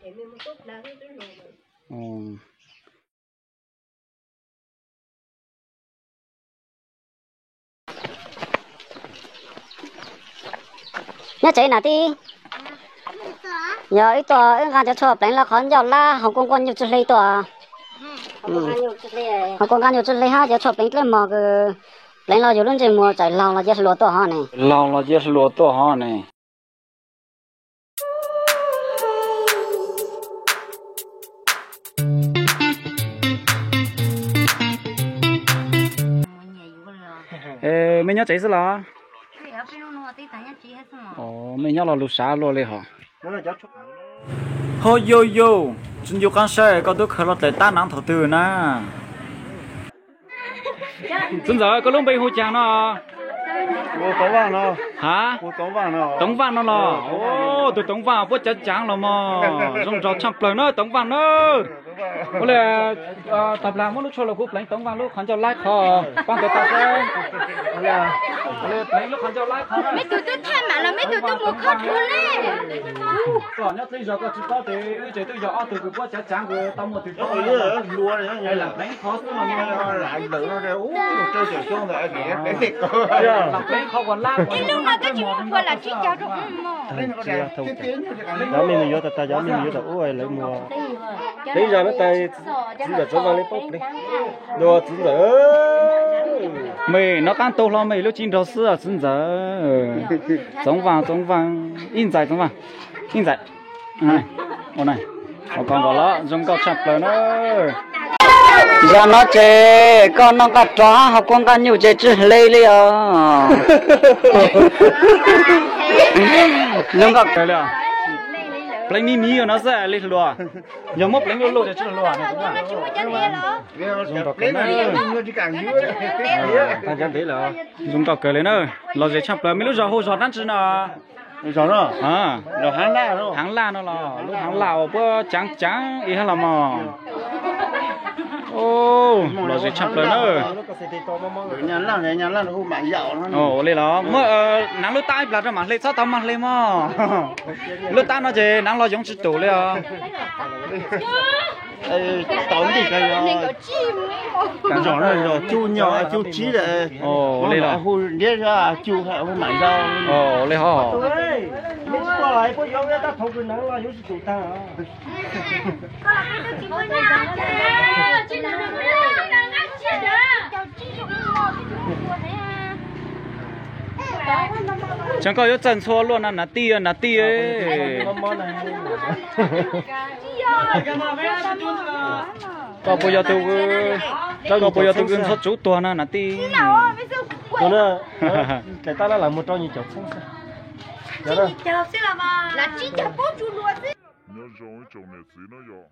Nyob tsev na tij? Yog ib tuaj wb nqa cov tshuaj pleev los qhov ncauj lab hauv kuj nqaj nyuj tsis hle tuaj. Hauv kuj nqaj nyuj tsis hle hab cov tshuaj pleev dlawb mog kws pleev los yug lub ntsej muag txawm laug los cia hluas tuaj hov ne. Laug los cia hluas tuaj hov ne. Mej nyob tsev xwb los? Mej nyob los lug sav luaj li hos. Ho yo yo, tsis ncu qaab saib koj tub khaws lug dlaim tab naav thaum twg na. Txiv ntxawm, koj lub npe hu caag no? Ha? Toov Vaaj no los? Tug Toov Vaaj puab caav caav los mog, zoo nraug tshaaj plawg na Toov Vaaj na. Ua le, tag plag muab lub tshuaj los kuv pleev Toov Vaaj lub qhov ncauj laib qhov, paab ntawd tau seb. Pleev lub qhov ncauj laib qhov. Mej tug tub thaij mam los mej tug tub mus kho rhuav le. Koj nyob teb zog koj tsis paub tes wb tsev twb yog ob tug kws puab caav caav kws tau muaj tug tub. Lam pleev qhov xwb los lam pleev qhov uas lab. Cov mej mus yuav tag tag, cov mej mus yuav tag ub lawv mus. Pleev zog na tas, txiv ntxawm Txoov Vaaj le paub pleev. Txiv ntxawm, mej nov qaab tau hlo mej lub cib nraug xwb txiv ntxawm. Txoov Vaaj, Txoov Vaaj, ib ntxais Txoov Vaaj, ib ntxais. Ua ko nkaus los zoo nkauj tshaaj plawg na. Zag no ces koj noj nqaj rov hab hauv kuab nqaj nyuj ces tsis hle li os. Zoo nkauj kawg li. Pleev miv miv no xwb li hluas. Yog muab pleev luj luj ces tsis hluas. Zoo nkauj kawg li na. Los zem tshaaj plawg, mej lub zog hu zog dlaab tsi no? Haav Laj no los, lub Haav Laj uas puab caav caav ib hab los mog. Los zem tshaaj plawg na. Ua li los muab naav lub tab ib plag rau mam hle, txhob tau mag hle mog. Lub tab no ces naav los yoov tsis tum li os. Tau nti ka yog zog no yog cub nyoj cub tsib lawm. Hu ntiab zog cub hu mam zog li hos. Tseeb koj yuav txawj ntxhua luaj na nav tij, nav tij. Koj puas yog tus, koj puas yog tus kws ntxhua tsuv tuag na nav tij? Nyob zoo ib tsoom niam txiv no yog